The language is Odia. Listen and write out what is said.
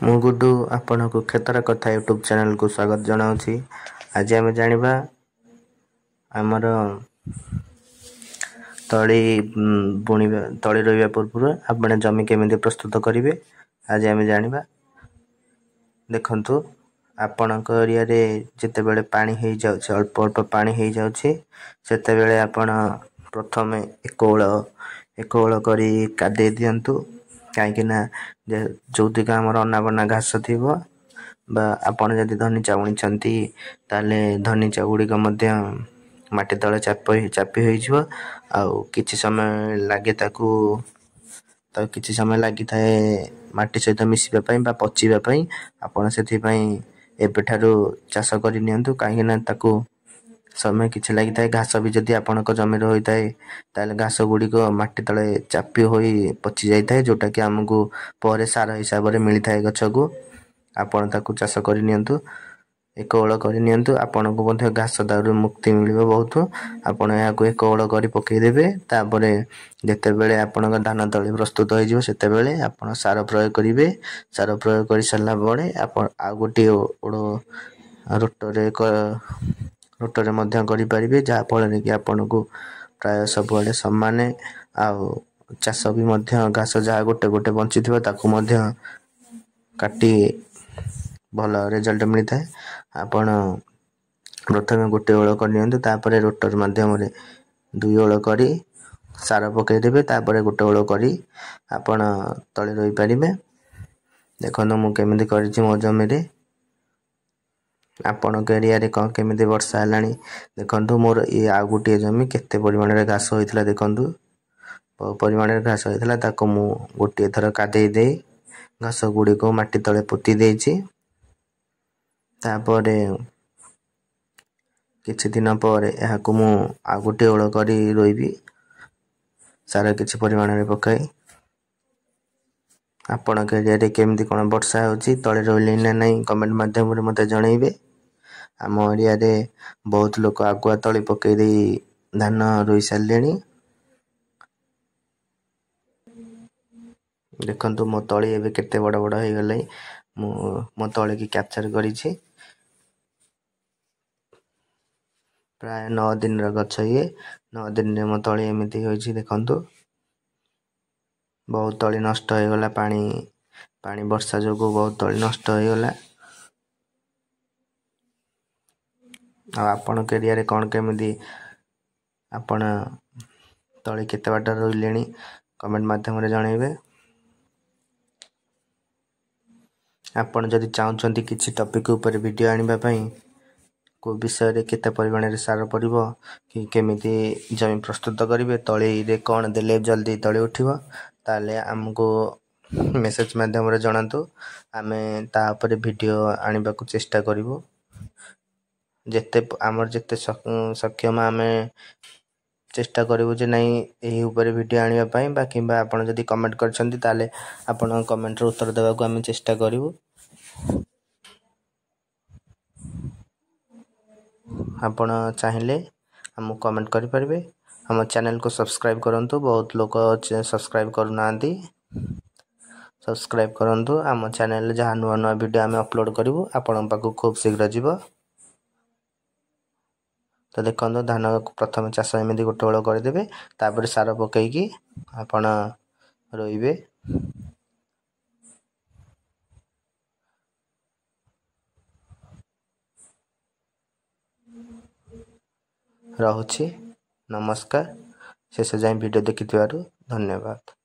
ମୁଁ ଗୁଡୁ ଆପଣଙ୍କୁ କ୍ଷେତର କଥା ୟୁଟ୍ୟୁବ୍ ଚ୍ୟାନେଲକୁ ସ୍ୱାଗତ ଜଣାଉଛି। ଆଜି ଆମେ ଜାଣିବା ଆମର ତଳି ବୁଣିବା, ତଳି ରୋଇବା ପୂର୍ବରୁ ଆପଣ ଜମି କେମିତି ପ୍ରସ୍ତୁତ କରିବେ ଆଜି ଆମେ ଜାଣିବା। ଦେଖନ୍ତୁ, ଆପଣଙ୍କ ଏରିଆରେ ଯେତେବେଳେ ପାଣି ହେଇଯାଉଛି, ଅଳ୍ପ ଅଳ୍ପ ପାଣି ହେଇଯାଉଛି, ସେତେବେଳେ ଆପଣ ପ୍ରଥମେ ଏକ ଓଳ କରି କାଦେଇ ଦିଅନ୍ତୁ। କାହିଁକିନା ଯେଉଁତିକ ଆମର ଅନାବନା ଘାସ ଥିବ ବା ଆପଣ ଯଦି ଧନିଚା ବୁଣିଛନ୍ତି, ତାହେଲେ ଧନିଚା ଗୁଡ଼ିକ ମଧ୍ୟ ମାଟି ତଳେ ଚାପି ହୋଇଯିବ। ଆଉ କିଛି ସମୟ ଲାଗେ ତାକୁ, ତାକୁ କିଛି ସମୟ ଲାଗିଥାଏ ମାଟି ସହିତ ମିଶିବା ପାଇଁ ବା ପଚିବା ପାଇଁ। ଆପଣ ସେଥିପାଇଁ ଏବେଠାରୁ ଚାଷ କରି ନିଅନ୍ତୁ, କାହିଁକିନା ତାକୁ ସମୟ କିଛି ଲାଗିଥାଏ। ଘାସ ବି ଯଦି ଆପଣଙ୍କ ଜମିରେ ହୋଇଥାଏ, ତାହେଲେ ଘାସ ଗୁଡ଼ିକ ମାଟି ତଳେ ଚାପି ହୋଇ ପଚି ଯାଇଥାଏ, ଯେଉଁଟାକି ଆମକୁ ପରେ ସାର ହିସାବରେ ମିଳିଥାଏ ଗଛକୁ। ଆପଣ ତାକୁ ଚାଷ କରି ନିଅନ୍ତୁ, ଏକ ଓଳ କରି ନିଅନ୍ତୁ, ଆପଣଙ୍କୁ ମଧ୍ୟ ଘାସ ଦାଉରୁ ମୁକ୍ତି ମିଳିବ ବହୁତ। ଆପଣ ଏହାକୁ ଏକ ଓଳ କରି ପକାଇଦେବେ। ତାପରେ ଯେତେବେଳେ ଆପଣଙ୍କ ଧାନ ତଳି ପ୍ରସ୍ତୁତ ହୋଇଯିବ, ସେତେବେଳେ ଆପଣ ସାର ପ୍ରୟୋଗ କରିବେ। ସାର ପ୍ରୟୋଗ କରିସାରିଲା ପରେ ଆପଣ ଆଉ ଗୋଟିଏ ଓଳ ରୋଟରେ ମଧ୍ୟ କରିପାରିବେ, ଯାହାଫଳରେ କି ଆପଣଙ୍କୁ ପ୍ରାୟ ସବୁଆଡ଼େ ସମାନ ଆଉ ଚାଷ ବି ମଧ୍ୟ ଘାସ ଯାହା ଗୋଟେ ଗୋଟେ ବଞ୍ଚିଥିବ ତାକୁ ମଧ୍ୟ କାଟି ଭଲ ରେଜଲ୍ଟ ମିଳିଥାଏ। ଆପଣ ପ୍ରଥମେ ଗୋଟେ ଓଳ କରିନିଅନ୍ତୁ, ତାପରେ ରୋଟର ମାଧ୍ୟମରେ ଦୁଇ ଓଳ କରି ସାର ପକାଇଦେବେ, ତାପରେ ଗୋଟେ ଓଳ କରି ଆପଣ ତଳି ରୋଇପାରିବେ। ଦେଖନ୍ତୁ ମୁଁ କେମିତି କରିଛି ମୋ ଜମିରେ। ଆପଣଙ୍କ ଏରିଆରେ କ'ଣ କେମିତି ବର୍ଷା ହେଲାଣି? ଦେଖନ୍ତୁ, ମୋର ଇଏ ଆଉ ଗୋଟିଏ ଜମି, କେତେ ପରିମାଣରେ ଘାସ ହୋଇଥିଲା ଦେଖନ୍ତୁ। ବହୁ ପରିମାଣରେ ଘାସ ହୋଇଥିଲା। ତାକୁ ମୁଁ ଗୋଟିଏ ଥର କାଦେଇ ଦେଇ ଘାସ ଗୁଡ଼ିକୁ ମାଟି ତଳେ ପୋତି ଦେଇଛି। ତାପରେ କିଛି ଦିନ ପରେ ଏହାକୁ ମୁଁ ଆଉ ଗୋଟିଏ ଓଳ କରି ରୋଇବି, ସାର କିଛି ପରିମାଣରେ ପକାଇ। ଆପଣଙ୍କ ଏରିଆରେ କେମିତି କ'ଣ ବର୍ଷା ହେଉଛି, ତଳେ ରୋଇଲେଣି ନା ନାହିଁ, କମେଣ୍ଟ ମାଧ୍ୟମରେ ମୋତେ ଜଣାଇବେ। ଆମ ଏରିଆରେ ବହୁତ ଲୋକ ଆଗୁଆ ତଳି ପକାଇ ଦେଇ ଧାନ ରୋଇ ସାରିଲେଣି। ଦେଖନ୍ତୁ, ମୋ ତଳି ଏବେ କେତେ ବଡ଼ ବଡ଼ ହେଇଗଲାଣି। ମୁଁ ମୋ ତଳିକି କ୍ୟାପଚର୍ କରିଛି। ପ୍ରାୟ 9 ଦିନର ଗଛ ଇଏ। 9 ଦିନରେ ମୋ ତଳି ଏମିତି ହୋଇଛି ଦେଖନ୍ତୁ। ବହୁତ ତଳି ନଷ୍ଟ ହେଇଗଲା, ପାଣି ବର୍ଷା ଯୋଗୁଁ ବହୁତ ତଳି ନଷ୍ଟ ହେଇଗଲା। ଆଉ ଆପଣଙ୍କ ଏରିଆରେ କ'ଣ କେମିତି, ଆପଣ ତଳି କେତେ ବାଟ ରୋଇଲେଣି, କମେଣ୍ଟ ମାଧ୍ୟମରେ ଜଣାଇବେ। ଆପଣ ଯଦି ଚାହୁଁଛନ୍ତି କିଛି ଟପିକ୍ ଉପରେ ଭିଡ଼ିଓ ଆଣିବା ପାଇଁ, କେଉଁ ବିଷୟରେ, କେତେ ପରିମାଣରେ ସାର ପଡ଼ିବ କି କେମିତି ଜମି ପ୍ରସ୍ତୁତ କରିବେ, ତଳିରେ କ'ଣ ଦେଲେ ଜଲ୍ଦି ତଳି ଉଠିବ, ତାହେଲେ ଆମକୁ ମେସେଜ୍ ମାଧ୍ୟମରେ ଜଣାନ୍ତୁ। ଆମେ ତା ଉପରେ ଭିଡ଼ିଓ ଆଣିବାକୁ ଚେଷ୍ଟା କରିବୁ। ଯେତେ ଆମର ଯେତେ ସକ୍ଷମ ଆମେ ଚେଷ୍ଟା କରିବୁ ଯେ ନାଇଁ ଏହି ଉପରେ ଭିଡ଼ିଓ ଆଣିବା ପାଇଁ, ବା କିମ୍ବା ଆପଣ ଯଦି କମେଣ୍ଟ କରିଛନ୍ତି, ତାହେଲେ ଆପଣଙ୍କ କମେଣ୍ଟର ଉତ୍ତର ଦେବାକୁ ଆମେ ଚେଷ୍ଟା କରିବୁ। ଆପଣ ଚାହିଁଲେ ଆମକୁ କମେଣ୍ଟ କରିପାରିବେ। ଆମ ଚ୍ୟାନେଲକୁ ସବସ୍କ୍ରାଇବ୍ କରନ୍ତୁ। ବହୁତ ଲୋକ ସବସ୍କ୍ରାଇବ୍ କରୁନାହାନ୍ତି। ସବସ୍କ୍ରାଇବ୍ କରନ୍ତୁ। ଆମ ଚ୍ୟାନେଲରେ ଯାହା ନୂଆ ନୂଆ ଭିଡ଼ିଓ ଆମେ ଅପଲୋଡ଼ କରିବୁ, ଆପଣଙ୍କ ପାଖକୁ ଖୁବ୍ ଶୀଘ୍ର ଯିବ। ତ ଦେଖନ୍ତୁ, ଧାନ ପ୍ରଥମେ ଚାଷ ଏମିତି ଗୋଟେ ଓଳ କରିଦେବେ, ତାପରେ ସାର ପକାଇକି ଆପଣ ରୋଇବେ। ରହୁଛି, ନମସ୍କାର। ଶେଷ ଯାଏଁ ଭିଡ଼ିଓ ଦେଖିଥିବାରୁ ଧନ୍ୟବାଦ।